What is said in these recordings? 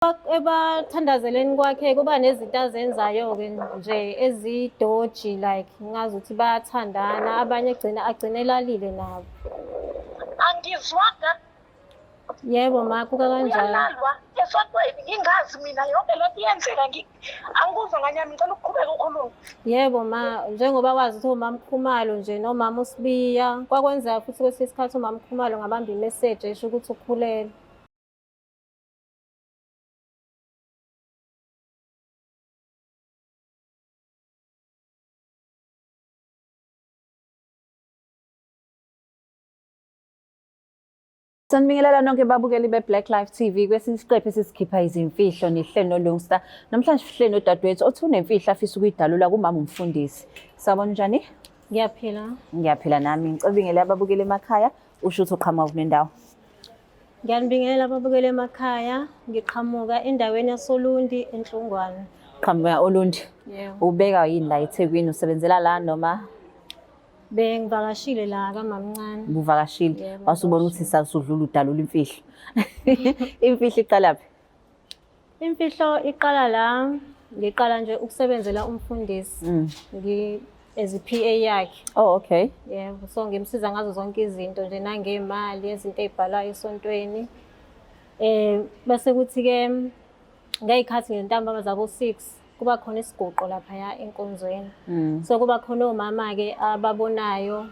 Ebathandazeleni kwakhe kuba nezinto azenzayo-ke nje ezidoji, like ngazuthi bayathandana, abanye egcina agcine elalile nabo. Angizwanga. Yebo ma, kuka kanjalo. Uyalalwa esontweni ngingazi mina yonke lento iyenzeka, angikuzwa nganyami, ngicela ukuqhubeka ukhulume. Yebo ma, njengoba wazi ukuthi umama Khumalo nje nomama uSibiya, kwakwenzeka futhi kwesinye isikhathi umama Khumalo ngabamba imeseji esho ukuthi ukhulelwe. Sanibingelela nonke babukeli be-Black Life TV kwesinye isiqephu esisikhipha izimfihlo nihleli noLungsta. Namhlanje sihleli nodadewethu othi unemfihlo afisa ukuyidalula kumama umfundisi. Sawubona, njani? Ngiyaphila. Ngiyaphila nami. Ngicela ubingelele ababukeli emakhaya, usho ukuthi uqhamuka kule ndawo. Ngiyanibingelela ababukeli emakhaya, ngiqhamuka endaweni yasoLundi eNhlungwane. Qhamuka oLundi. Yebo. Ubeka yini la eThekwini? Usebenzela la noma Bengivakashile la kamamncane. Ubuvakashile? Yebo. Wasubona ukuthi sasudlula udalula imfihlo. Imfihlo iqalaphi? Imfihlo iqala la ngiqala nje ukusebenzela umfundisi. Ngi as i-PA yakhe. Oh, okay. Yebo, so ngimsiza ngazo zonke izinto nje nangey'mali, izinto ey'bhalwayo esontweni. Bese kuthi-ke ngey'khathi ngentambama zabo-6 kuba khona isiguqo laphaya enkonzweni. So kuba khona omama-ke ababonayo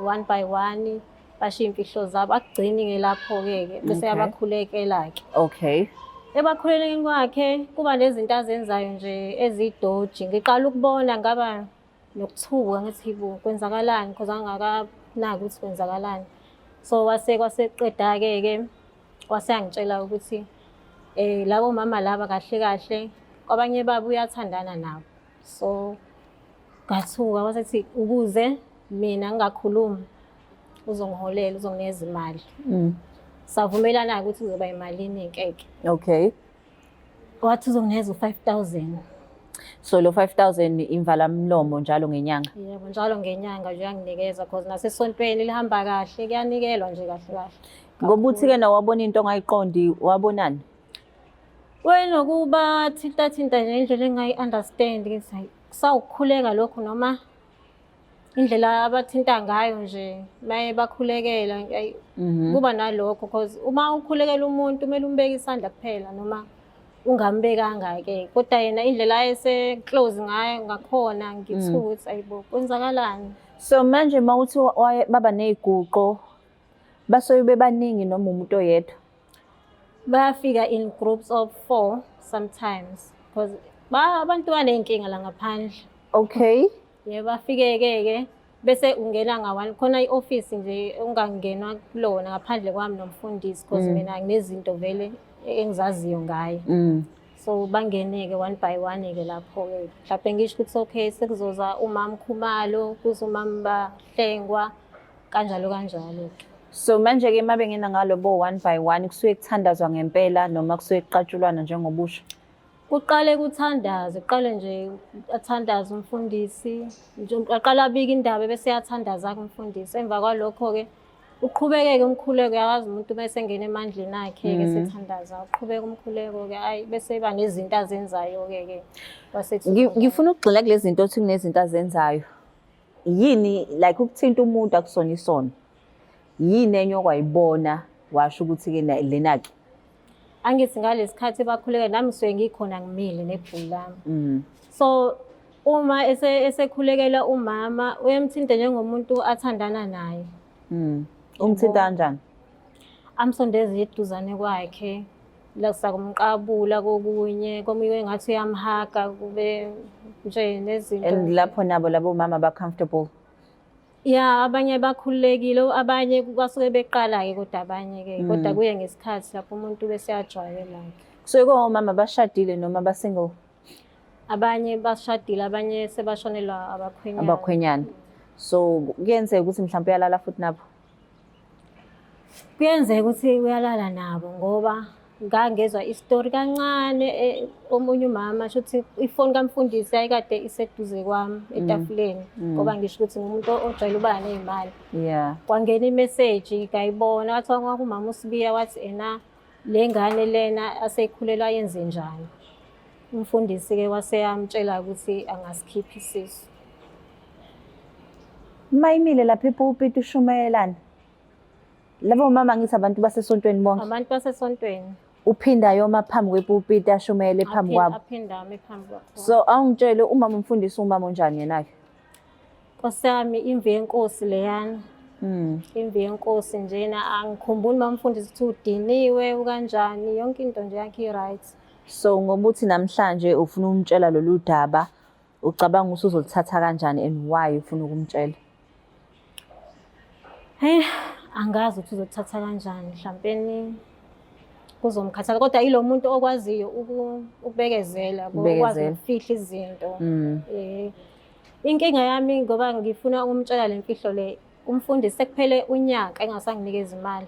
one by one, bashiya iy'mfihlo zabo, akugcini-ke lapho-ke ke bese yabakhulekela-ke. Ebakhuleleni kwakhe kuba nezinto azenzayo nje ezidoji. Ngiqala ukubona ngaba nokuthuka ngithi bo kwenzakalani, because angakanaki ukuthi kwenzakalani. So wase kwaseqeda-ke ke wase yangitshela ukuthi labo mama laba kahle kahle kwabanye babo uyathandana nabo. So ngathuka, wasethi ukuze mina ngingakhulumi uzongiholela, uzonginikeza imali. Savumelana ukuthi kuzoba imalini ke ke. Wathi uzonginikeza u-5,000. So lo 5,000 imvala mlomo njalo ngenyanga? Yebo, njalo ngenyanga nje uyanginikeza, because nasesontweni lihamba kahle, kuyanikelwa nje kahle kahle. Ngoba uthi ke na wabona into ongayiqondi, wabonani? Wena thinta thinta nje indlela engayi-understand, ngithi hayi kusawukukhuleka lokhu noma indlela abathinta ngayo nje maye bakhulekela, ayi, kuba nalokho, because uma ukhulekela umuntu kumele umbeke isandla kuphela noma ungambekanga ke, kodwa yena indlela ayese close ngayo ngakhona ngithuka ukuthi ayibo kwenzakalani. So manje mawuthi baba neziguqo basuke bebaningi noma umuntu oyedwa? Bayafika in groups of 4 sometimes, because abantu baney'nkinga la ngaphandle. Yebo, bafike-ke ke bese ungena nga-one khona i-office nje ungangenwa kulona ngaphandle kwami nomfundisi, because mina nginezinto vele engizaziyo ngaye. So bangene-ke one by one-ke lapho-ke. Mhlawumbe ngisho ukuthi okay sekuzoza umama Khumalo, kuze umama Bahlengwa, kanjalo kanjalo-ke. So manje-ke uma bengena ngalo bo one by one, kusuke kuthandazwa ngempela noma kusuke kuqatshulwana njengobusha? Kuqale kuthandazwe, kuqale nje athandaze umfundisi, nje aqale abike indaba bese eyathandaza kumfundisi. Emva kwalokho-ke uqhubeke-ke umkhuleko, uyawazi umuntu uma esengena emandleni akhe-ke sethandaza, uqhubeka umkhuleko-ke, ayi bese eba nezinto azenzayo-ke ke. Wasethi Ngifuna ukugxila kulezi zinto othi kunezinto azenzayo. Yini, like ukuthinta umuntu akusona isono? Yini enye okwayibona washo ukuthi-ke lena-ke? Angithi ngalesikhathi bakhuleka nami ngisuke ngikhona ngimile nebhuku lami. So uma esekhulekela umama uyamthinta njengomuntu athandana naye. Umthinta kanjani? Amsondeze eduzane kwakhe, la sakumqabula kokunye, komunye engathi uyamhaga kube nje nezinto. And lapho nabo labo mama ba comfortable? Ya, abanye bakhululekile, abanye basuke beqala-ke kodwa abanye-ke, kodwa kuye ngesikhathi lapho umuntu bese eyajwayela-ke. Kusuke kungomama bashadile noma ba-single? Abanye bashadile, abanye sebashonelwa abakhwenyana. Abakhwenyana. So kuyenzeka ukuthi mhlawumbe uyalala futhi nabo? Kuyenzeka ukuthi uyalala nabo, ngoba ngangezwa isitori kancane, omunye umama shuthi ifoni kamfundisi yayikade iseduze kwami etafuleni, ngoba ngisho ukuthi ngumuntu ojwayele ukuba ney'mali. Kwangena imeseji ngayibona, wathi kwakumama uSibiya, wathi ena Le ngane lena aseyikhulelwa yenze njani. Umfundisi-ke waseyamtshela ukuthi angasikhipha isisu. Uma imile lapha epulpiti ushumayelana. Labo mama ngithi abantu basesontweni bonke. Abantu basesontweni. Uphinda yoma phambi kwepulpiti ashumayele phambi kwabo. Aphinda ame phambi kwabo. So awungitshele umama umfundisi umama onjani yena-ke? Nkosi yami imvi yenkosi leyana. Imvi yenkosi njena angikhumbuli mamfundisi ukuthi udiniwe ukanjani yonke into nje yakhe i-right. So ngoba uthi namhlanje ufuna ukumtshela lolu daba, ucabanga ukuthi uzolithatha kanjani and why ufuna ukumtshela? Hey, angazi ukuthi uzothatha kanjani, mhlampeni kuzomkhathaza kodwa ilo muntu okwaziyo ukubekezela, okwazi Ukubekezela. ukufihla izinto. Inkinga yami ngoba ngifuna ukumtshela le mfihlo le, umfundisi sekuphele unyaka engasanginikeza imali.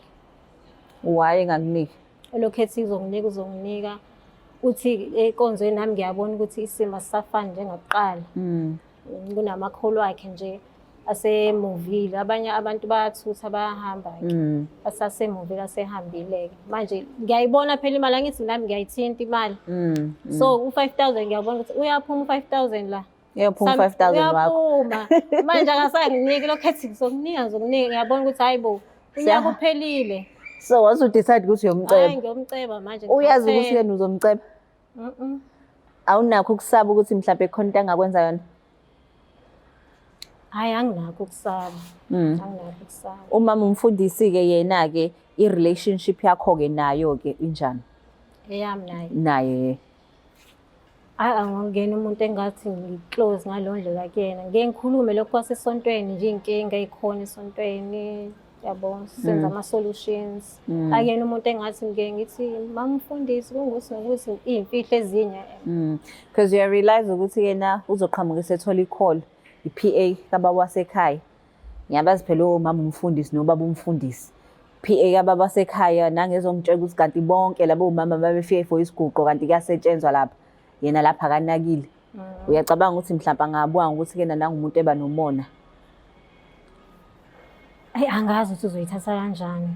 Why engakuniki? Elokhu ethi uzonginika uzonginika, uthi enkonzweni nami ngiyabona ukuthi isimo asisafani njengakuqala. Kunamakholwa akhe nje asemuvile, abanye abantu bayathutha bayahamba-ke. Asasemuvile asehambile-ke. Manje ngiyayibona phela imali, angithi nami ngiyayithinta imali. So u-5,000 ngiyabona ukuthi uyaphuma u-5,000 la. Uyaphuma u-5,000 wakho. Uyaphuma. Manje akasanginiki lokhu ethi ngizokunika ngizokunika, ngiyabona ukuthi hayi bo, unyaka uphelile. So waze udecide ukuthi uyomceba. Hayi ngiyomceba manje. Uyazi ukuthi yena uzomceba? Awunakho ukusaba ukuthi mhlawumbe khona into angakwenza yona? Hayi anginakho ukusaba. Anginakho ukusaba. Umama umfundisi-ke yena-ke i-relationship yakho-ke nayo-ke injani? Eyami naye. Naye. Hayi angingena umuntu engathi ngi-close ngaleyo ndlela kuyena. Ngike ngikhulume lokhu kwasesontweni nje iy'nkinga ey'khona esontweni, yabo, senza ama-solutions. Akuyena umuntu engathi ngike ngithi mama umfundisi kungukuthi nokuthi iy'mfihlo ezinye. Because you realize ukuthi yena uzoqhamuka esethola i-call, i-PA kababa wasekhaya. Ngiyabazi phela omama umfundisi nobaba umfundisi. PA kababa wasekhaya nangezongitshela ukuthi kanti bonke labo mama babefike for isiguqo kanti kuyasetshenzwa lapha. Yena lapha akanakile. Uyacabanga ukuthi mhlawumbe angabuka ukuthi kena nangumuntu eba nomona? Hayi angazi ukuthi uzoyithatha kanjani.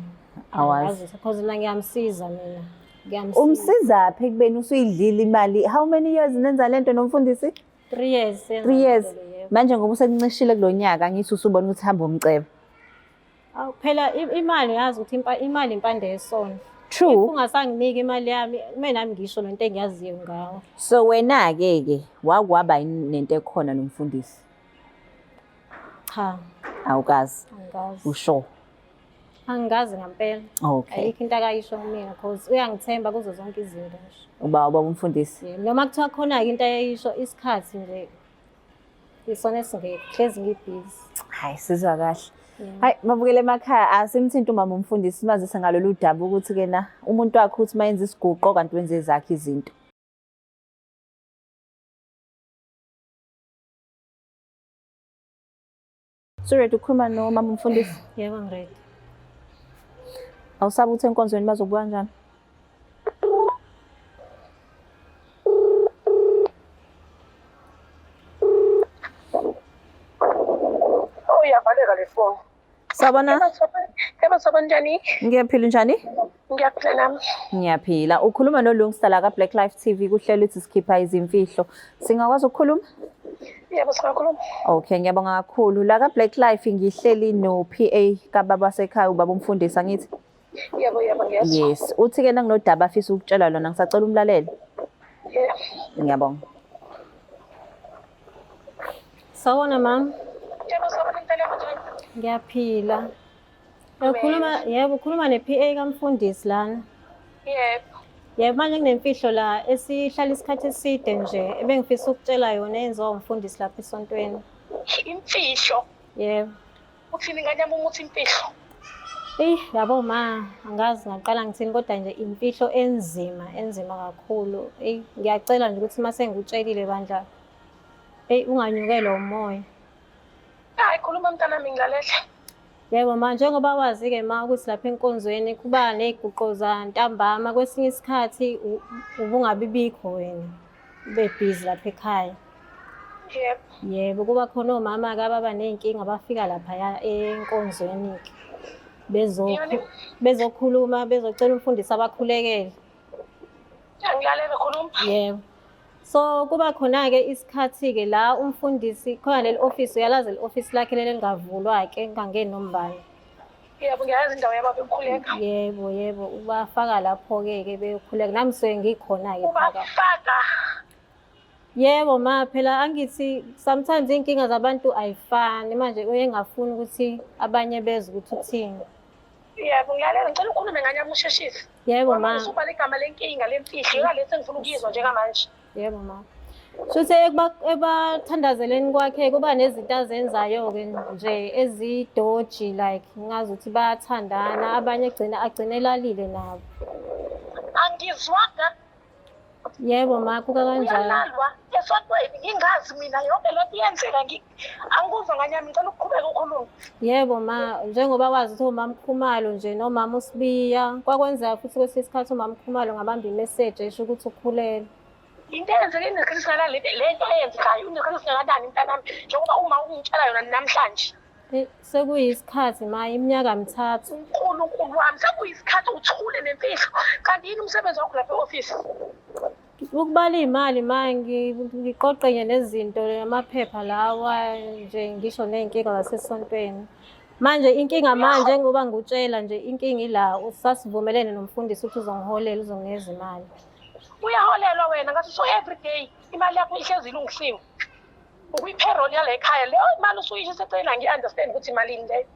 Awazi. Angazi, because mina ngiyamsiza mina. Ngiyamsiza. Umsizaphi ekubeni usuyidlile imali? How many years nenza lento nomfundisi? 3 years. 3 years. Manje ngoba usekuncishile kulonyaka ngithi usubona ukuthi hamba umcebo. Awu phela imali yazi ukuthi imali impande yesono. True. If ungasanginiki imali yami, kumele nami ngisho lento engiyaziyo ngawo. So wena ke ke wakwaba nento ekhona nomfundisi? Cha. Awukazi. Angikazi. Usho. Angikazi ngempela. Okay. Ayikho into akayisho kumina because uyangithemba kuzo zonke izinto nje. Uba umfundisi. Yebo, noma kuthiwa khona-ke into ayeyisho isikhathi nje isona esingekho, hlezi ngibhizi. Hayi sizwa kahle. Hayi mabukele emakhaya asimthinta umama umfundisi simazise ngalolu daba ukuthi ke na umuntu wakhe uthi mayenza isiguqo kanti wenze ezakhe izinto. So ready ukukhuluma nomama umfundisi? Yebo ngiready. Awusabi ukuthi enkonzweni bazokubuka kanjani? Oh iyavaleka le phone. Sawubona. Yebo sawubona njani? Ngiyaphila njani? Ngiyaphila nami. Ngiyaphila. Ukhuluma noLungsta la ka-Black Life TV kuhlelo ithi sikhipha izimfihlo. Singakwazi ukukhuluma? Yebo singakhuluma. Okay, ngiyabonga kakhulu. La ka-Black Life ngihleli no-PA kababa wasekhaya ubaba umfundisi angithi? Yebo yebo ngiyezwa. Yes. Uthi ke nanginodaba afisa ukutshela lona ngisacela umlalele. Yebo. Ngiyabonga. Sawubona mama. Yebo sawubona impela njani? Ngiyaphila. Ukhuluma yebo ukhuluma ne-PA kamfundisi lana. Yebo. Yebo manje kunemfihlo la esihlala isikhathi eside nje ebengifisa ukutshela yona eyenziwa umfundisi lapha esontweni. Imfihlo. Yebo. Uthini ngane yami uma uthi imfihlo? Eyi yabo ma angazi ngaqala ngithini kodwa nje imfihlo enzima enzima kakhulu. Eyi ngiyacela nje ukuthi mase ngikutshelile bandla. Eyi unganyukelwa umoya. Hayi khuluma mntanami ngilalele. Yebo ma, njengoba wazi-ke ma ukuthi lapha enkonzweni kuba ney'guqo zantambama, kwesinye isikhathi ubungabibikho wena, ube busy lapha ekhaya. Yebo. Yebo, kuba khona omama-ke ababa ney'nkinga bafika laphaya enkonzweni-ke. Bezokhuluma bezocela umfundisi abakhulekele. Ngiyalela, khuluma. Yebo. So kuba khona-ke isikhathi-ke la umfundisi khona leli office, uyalazi leli office lakhe leli elingavulwa-ke kungangeni nombani. Yebo, ngiyazi indawo yababa yokukhuleka. Yebo, yebo, ubafaka lapho-ke ke beyokhuleka. Nami suke ngikhona-ke phakathi. Ubafaka. Yebo ma, phela angithi sometimes iy'nkinga zabantu ayifani, manje uye engafuni ukuthi abanye bezwe ukuthi uthini. Yebo, ngiyalela, ngicela ukhulume nganyama usheshise. Yebo ma. Usubala igama lenkinga lemfihlo, yona lesi engifuna ukuyizwa njengamanje. Yebo ma. Shuthi ebathandazeleni kwakhe kuba nezinto azenzayo-ke nje ezidoji, like ngazi ukuthi bayathandana, abanye egcina agcine elalile nabo. Angizwanga. Yebo ma, kuka kanjalo. Uyalalwa esontweni ngingazi mina, yonke lento iyenzeka, angikuzwa nganyama, ngicela ukuqhubeka ukhulume. Yebo ma, njengoba wazi ukuthi umama Khumalo nje nomama uSibiya, kwakwenzeka futhi kwesinye isikhathi umama Khumalo ngabamba imeseji esho ukuthi ukhulelwe. Into eyenzeke inesikhathi esingakanani le nto eyenzekayo, inesikhathi esingakanani mntanami, njengoba uma ungitshela yona namhlanje? Sekuyisikhathi ma, iminyaka 3. Unkulunkulu wami, sekuyisikhathi uthule nemfihlo. Kanti yini umsebenzi wakho lapha e-ofisi? Ukubala iy'mali ma, ngiqoqe nje nezinto, amaphepha lawa nje, ngisho ney'nkinga zasesontweni. Manje inkinga manje ngoba ngikutshela nje inkinga ila, sasivumelene nomfundisi ukuthi uzongiholela, uzonginikeza imali. Uyaholelwa wena ngathi, so every day imali yakho ihlezi ilungisiwe. Ukwi-payroll yala ekhaya, leyo imali usuyisho eseceleni, angi-understand ukuthi imalini leyo.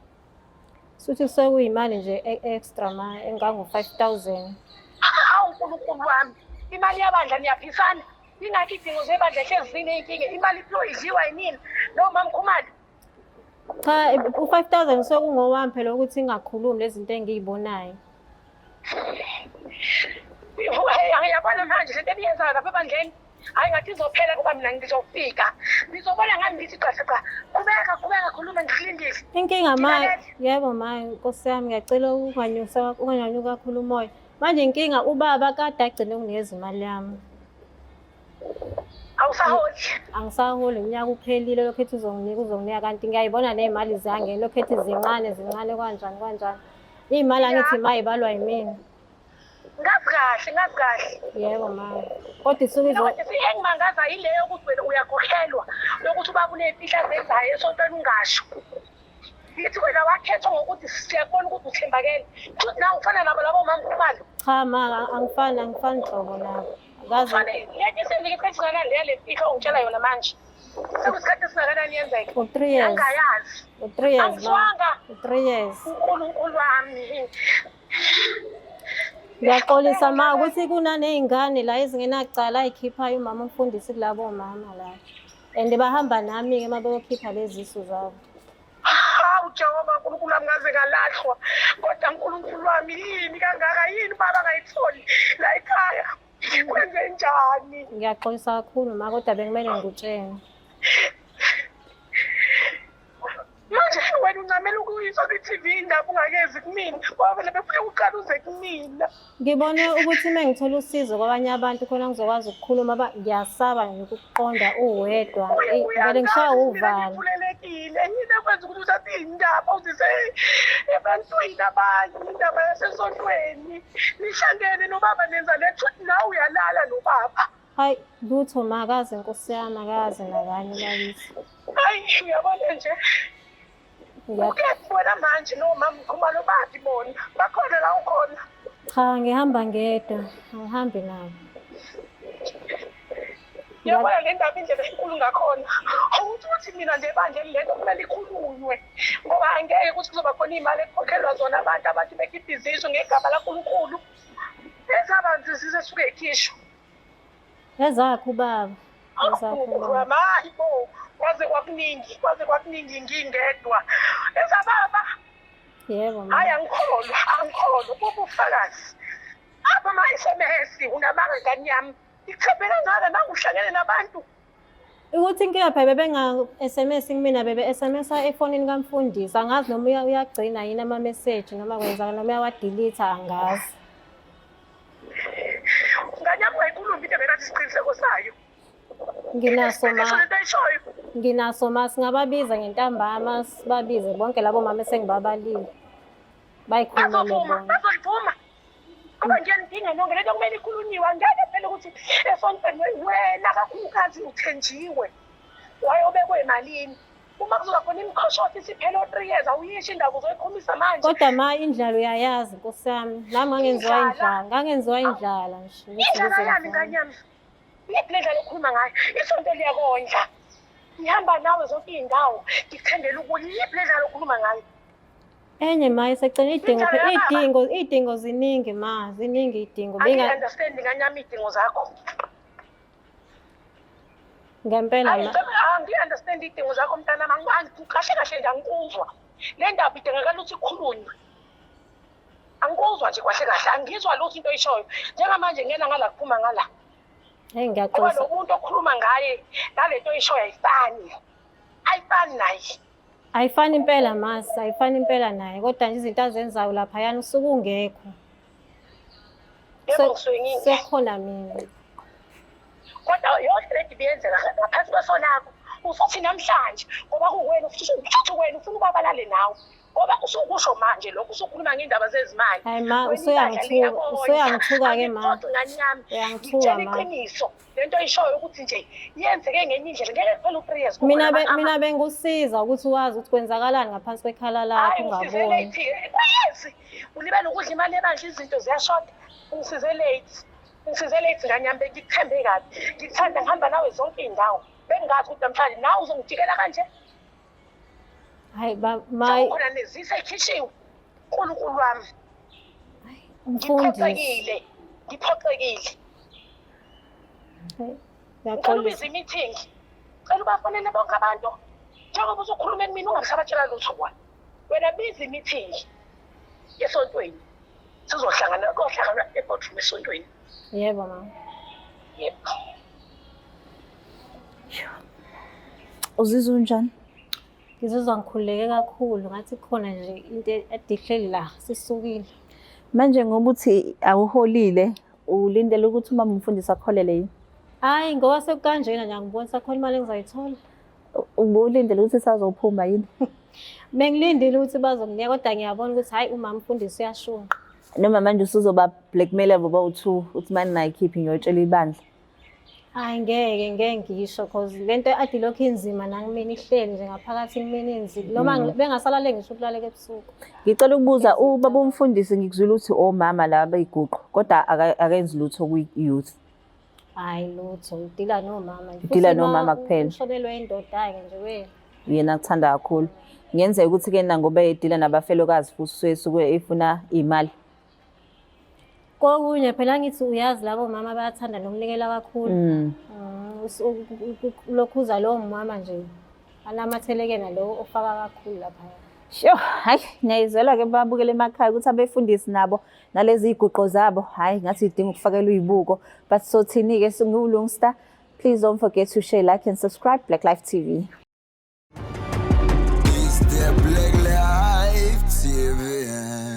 Suthi sekuyimali nje e-extra ma, engango-5,000. Hawu Nkulunkulu wami, imali yabandla niyaphisana. Ingakho iy'dingo zebandla hlezi ziney'nkinga, imali iphiwe idliwa yinina noma Mkhumalo. Cha, u-5,000 sekungowami phela ukuthi ngingakhulumi lezi zinto engiyibonayo. Ngiyabona manje lento eniyenzayo lapha ebandleni, hhayi ngathi izophela kuba mina ngizofika nizobona ngami, ngithi cha cha cha. Qhubeka, qhubeka, khuluma, ngikulindile. Inkinga ma, Ngilalele. yebo ma, nkosi yami, ngiyacela unganyusa, unganyuki kakhulu umoya. Manje inkinga ubaba kade agcine ukunikeza imali yami. Awusaholi? Angisaholi, iminyaka uphelile lokhu ethi uzonginika, uzonginika, kanti ngiyayibona ney'mali ziyangena, lokhu ethi zincane zincane kanjani kanjani. Iy'mali angithi ma yibalwa yimina. Ngazi kahle, ngazi kahle. Yebo ma. Kodwa isuke izo Engimangaza yileyo yokuthi wena uyakhokhelwa, yokuthi ubaba uney'mfihlo azenzayo esontweni ungasho. Ngithi wena wakhethwa ngokuthi siyakubona ukuthi uthembakele, futhi nawe ufana nabo labo mama Khumalo. Cha ma, angifani, angifani nhlobo nabo. Akaze. Ufane lento isenzeka isikhathi esingakanani leya le mfihlo ongitshela yona manje? Sekuyisikhathi esingakanani yenzeka? For 3 years. Angayazi. For 3 years ma. Angizwanga. For 3 years. Unkulunkulu wami. Ngiyaxolisa ma ukuthi kunaney'ngane la ezingenacala ay'khiphayo umama umfundisi kulabo mama la. And bahamba nami-ke uma beyokhipha lezi zisu zabo. Hawu Jehova Nkulunkulu wami, ngaze ngalahlwa. Kodwa Nkulunkulu wami, yini kangaka, yini baba angayitholi la ekhaya? Kwenze njani? Ngiyaxolisa kakhulu ma, kodwa bekumele ngikutshene. Manje wena uncamela ukuyiswa kwi-TV indaba ungakezi kumina, ngoba vele befuna uqala uze kumina. Ngibone ukuthi uma ngithola usizo kwabanye abantu khona ngizokwazi ukukhuluma, ngiyasaba nje ukukuqonda uwedwa. Eyi, vele ngishaywa uvalo. Ngivulelekile, yini ekwenza ukuthi uthathe iy'ndaba uzise ebantwini abanye, indaba yasesontweni? Nihlangene nobaba nenza le truth, nawe uyalala nobaba? Hayi lutho ma, akaze nkosi yami, akaze nakanye bakithi. Hayi, uyabona nje. Ukephi wena manje nomama Mkhumalo, baphi bona? Bakhona la ukhona? Cha, ngihamba ngedwa, angihambi nabo. Uyabona le ndaba indlela enkulu ngakhona, ukuthi uthi mina nje ebandleni lento kumele ikhulunywe, ngoba angeke ukuthi kuzoba khona iy'mali ekukhokhelwa zona abantu bekhipha izisu ngegama laNkulunkulu, ezabantu zisesuke yikhishwa. Ezakho ubaba. Ezakho ubaba. Hayi bo, kwaze kwakuningi, kwaze kwakuningi ngingedwa. Ezababa. Yebo ma. Hayi, angikholwa, angikholwa kubufakazi apha ama-SMS. Unamanga ngani yami, ikuthembe kangaka nanguhlangene nabantu. Ukuthi inkinga phela bebenga-SMS kumina, bebe-SMS efonini kamfundisi. Angazi noma uyagcina yini ama-message noma kwenzakala noma uyawa-delete, angazi. Ngani yami, ungayikhulumi into ebekathi isiqiniseko sayo. Nginaso ma. Isiqiniseko lento ayishoyo. Nginaso ma, singababiza ngentambama, sibabize bonke labo mama esengibabalile. Bayikhulumele Bazovuma, bona. bazolivuma. Ngoba ngiyanidinga nonke, lento kumele ikhulunyiwe. Angeke phela ukuthi esontweni wena kakhulukazi uthenjiwe. Wayobekwe emalini. Uma kuzoba khona imikhoshothi isiphele o-3 years awuyisho indaba uzoyiqhumisa manje. Kodwa ma indlala uyayazi nkosi yami. Nami ngangenziwa Indlala? indlala, ngangenziwa indlala nje. Ukuthi Indlala ngize yami ngizame. ngane yami. Yiphi le ndlela okhuluma ngayo? Isonto liyakondla. Ngihamba nawe zonke iy'ndawo, ngikuthengela ukudla. Yiphi le ndlela okhuluma ngayo? Enye ma isecela idingo Indlala phela yababa. idingo idingo ziningi ma ziningi idingo benga Angi-understand ngane yami iy'dingo zakho. ngempela ma Angi-understand iy'dingo zakho mntanami. Kahle kahle nje angikuzwa. Le ndaba idingakala ukuthi ikhulunywe. Angikuzwa nje kahle kahle, angizwa lutho into oyishoyo. Njengamanje ngena ngala kuphuma ngala. Hey Ngoba ngiyaxolisa. lo muntu okhuluma ngaye nalento oyishoyo ayifani. Ayifani naye. Ayifani impela mas, ayifani impela naye kodwa nje izinto azenzayo laphayana usuke ungekho. Yebo ngisuke ngingekho. Sekukhona mina. Kodwa yonke lento ibiyenzeka ngaphansi kweso lakho. Usuthi namhlanje ngoba kuwena usuthi wena ufuna ubaba alale nawe. Ngoba usukusho manje lokho usukhuluma ngendaba zezimali. Hayi ma Wena ibandla usuyangithuka, liyakondla. usuyangithuka ke ma. Angikuxoxi ngane yami. Uyangithuka Ngitshela ma. iqiniso. Lento oyishoyo ukuthi nje yenzeke ngenye indlela ngeke kuphele u-3 years. Mina kukhona be, mina bengikusiza ukuthi wazi ukuthi kwenzakalani ngaphansi kwekhala lakho Hayi ungisize ungaboni. late. Kwezi. Ulibele ukudla imali ebandla izinto ziyashoda. Ungisize late. Ungisize late ngane yami bengikuthembe kabi. Ngikuthanda ngihamba nawe zonke iy'ndawo. Bengingazi ukuthi namhlanje nawe uzongijikela kanje. Hayi ba ma Sekukhona nezisa ekhishiwe. Nkulunkulu wami. umfundisi. Ngiphoxekile. Ngiphoxekile. Hayi, Ngicela Ngiyaxolisa. ubize i-meeting. Cela ubafonele bonke abantu. Njengoba usukhuluma kumina ungabisabatshela lutho kwa. Wena biza i-meeting esontweni. Sizohlangana kohlangana e-boardroom esontweni. Yebo ma. Yebo. Uzizwa unjani? Ngizizwa ngikhululeke kakhulu ngathi khona nje into ade ihleli la sisukile. Manje ngoba uthi awuholile, ulindele ukuthi umama umfundisi akholele yini? Hayi ngoba sekukanjena nje angiboni sakhona imali engizayithola. Ubulindele ukuthi sazophuma yini? Bengilindile ukuthi bazonginika kodwa ngiyabona ukuthi hayi umama umfundisi uyashunqa. Noma manje usuzoba blackmailer boba u-two uthi mani nayikhiphi ngiyotshela ibandla. Hayi ngeke ngeke ngisho cause lento ade ilokhu inzima nakimina ihleli nje ngaphakathi kumina inzima. Noma bengasalale ngisho ukulaleka ebusuku. Ngicela ukubuza ubaba umfundisi ngikuzwile ukuthi omama laba beyiguqo kodwa akenzi lutho kwi-youth. Hayi lutho, udila nomama nje. Udila Futhi ma nomama kuphela. Ushonelwe indoda-ke nje we. Yena akuthanda kakhulu. Kungenzeka ukuthi-ke na ngoba edila nabafelokazi futhi usuke esuke efuna iy'mali. Kokunye phela ngithi uyazi labo mama bayathanda nokunikela kakhulu. Lokhuza lowo mama nje anamatheleke nalo ofaka kakhulu lapha. Sho, hayi ngiyayizwela-ke babukele emakhaya ukuthi abefundisi nabo nalezi iy'guqo zabo, hhayi ngathi idinga ukufakelwa iy'buko. But sothini-ke singuLungsta. Please don't forget to share, like and subscribe Black Life TV. It's the Black Life TV.